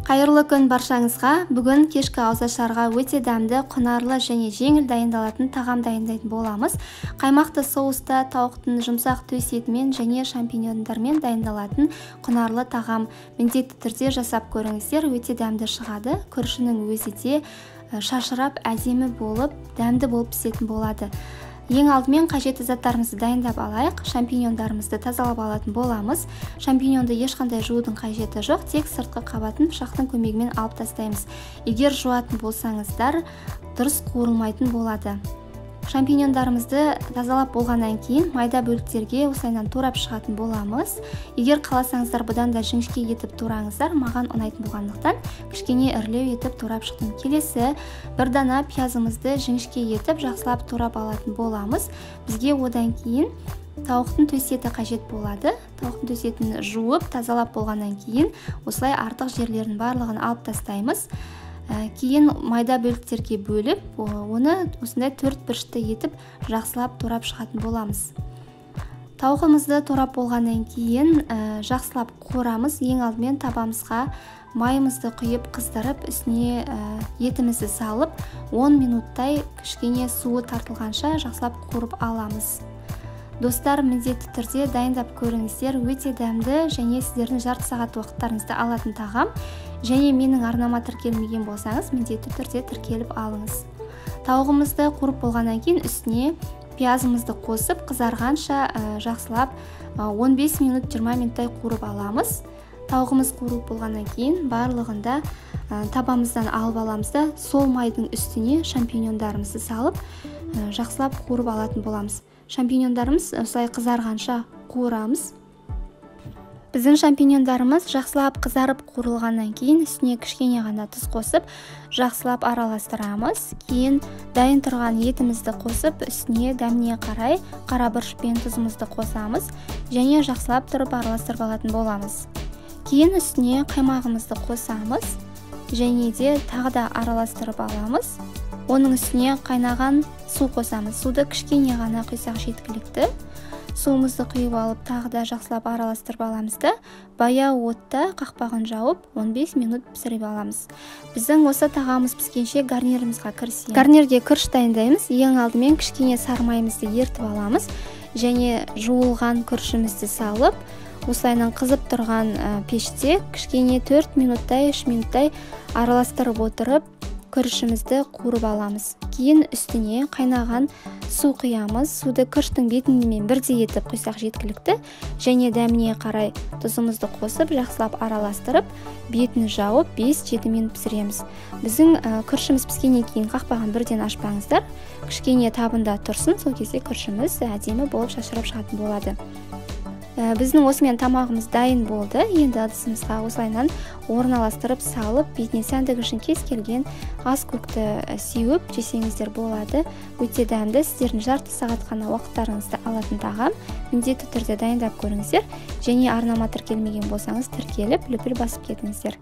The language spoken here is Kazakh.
Қайырлы күн баршаңызға. Бүгін кешкі ауызашарға өте дәмді, құнарлы және жеңіл дайындалатын тағам дайындайтын боламыз. Қаймақты соуста тауықтың жұмсақ төс етімен және шампиньондармен дайындалатын құнарлы тағам. Міндетті түрде жасап көріңіздер, өте дәмді шығады. Күрішінің өзі де шашырап, әдемі болып, дәмді болып пісетін болады. Ең алдымен қажетті заттарымызды дайындап алайық. Шампиньондарымызды тазалап алатын боламыз. Шампиньонды ешқандай жуудың қажеті жоқ, тек сыртқы қабатын пышақтың көмегімен алып тастаймыз. Егер жуатын болсаңыздар, дұрыс қуырылмайтын болады. Шампиньондарымызды тазалап болғаннан кейін майда бөліктерге осылайынан турап шығатын боламыз. Егер қаласаңыздар, бұдан да жіңішке етіп тураңыздар, маған ұнайтын болғандықтан кішкене ірілеу етіп турап шықтым. Келесі бір дана пиязымызды жіңішке етіп жақсылап турап алатын боламыз. Бізге одан кейін тауықтың төс еті қажет болады. Тауықтың төс етін жуып, тазалап болғаннан кейін осылай артық жерлерін барлығын алып тастаймыз. Кейін майда бөліктерге бөліп, оны осындай төрт бұрышты етіп жақсылап турап шығатын боламыз. Тауығымызды турап болғаннан кейін жақсылап қуырамыз. Ең алдымен табамызға майымызды құйып, қыздырып, үстіне етімізді салып, 10 минуттай кішкене суы тартылғанша жақсылап қуырып аламыз. Достар, міндетті түрде дайындап көріңіздер, өте дәмді және сіздердің жарты сағат уақыттарыңызды алатын тағам. Және менің арнама тіркелмеген болсаңыз, міндетті түрде тіркеліп алыңыз. Тауығымызды қуырып болғаннан кейін үстіне пиязымызды қосып, қызарғанша жақсылап 15 минут 20 минуттай қуырып аламыз. Тауығымыз қуырылып болғаннан кейін барлығында табамыздан алып аламыз да, сол майдың үстіне шампиньондарымызды салып, жақсылап қуырып алатын боламыз. Шампиньондарымыз осылай қызарғанша қуырамыз. Біздің шампиньондарымыз жақсылап қызарып қуырылғаннан кейін үстіне кішкене ғана тұз қосып, жақсылап араластырамыз. Кейін дайын тұрған етімізді қосып, үстіне дәміне қарай қара бұрыш пен тұзымызды қосамыз және жақсылап тұрып араластырып алатын боламыз. Кейін үстіне қаймағымызды қосамыз және де тағы да араластырып аламыз. Оның үстіне қайнаған су қосамыз. Суды кішкене ғана құйсақ жеткілікті. Суымызды құйып алып, тағы да жақсылап араластырып аламыз да, баяу отта қақпағын жауып 15 минут пісіріп аламыз. Біздің осы тағамымыз піскенше гарнирімізға кірісеміз. Гарнирге күріш дайындаймыз. Ең алдымен кішкене сары майымызды ертіп аламыз және жуылған күрішімізді салып, осылайынан қызып тұрған пеште кішкене 4 минуттай, 3 минуттай араластырып отырып, күрішімізді қуырып аламыз. Кейін үстіне қайнаған су құямыз. Суды күріштің бетімен бірдей етіп құйсақ жеткілікті және дәміне қарай тұзымызды қосып, жақсылап араластырып, бетін жауып 5-7 минут пісіреміз. Біздің күрішіміз піскеннен кейін қақпағын бірден ашпаңыздар. Кішкене табында тұрсын, сол кезде күрішіміз әдемі болып шашырап шығатын болады. Біздің осымен тамағымыз дайын болды. Енді ыдысымызға осылайынан орналастырып салып, бетіне сәндік үшін кез келген ас көкті сеуіп жесеңіздер болады. Өте дәмді, сіздердің жарты сағат қана уақыттарыңызды алатын тағам. Міндетті түрде дайындап көріңіздер және арнама тіркелмеген болсаңыз, тіркеліп, лүпіл басып кетіңіздер.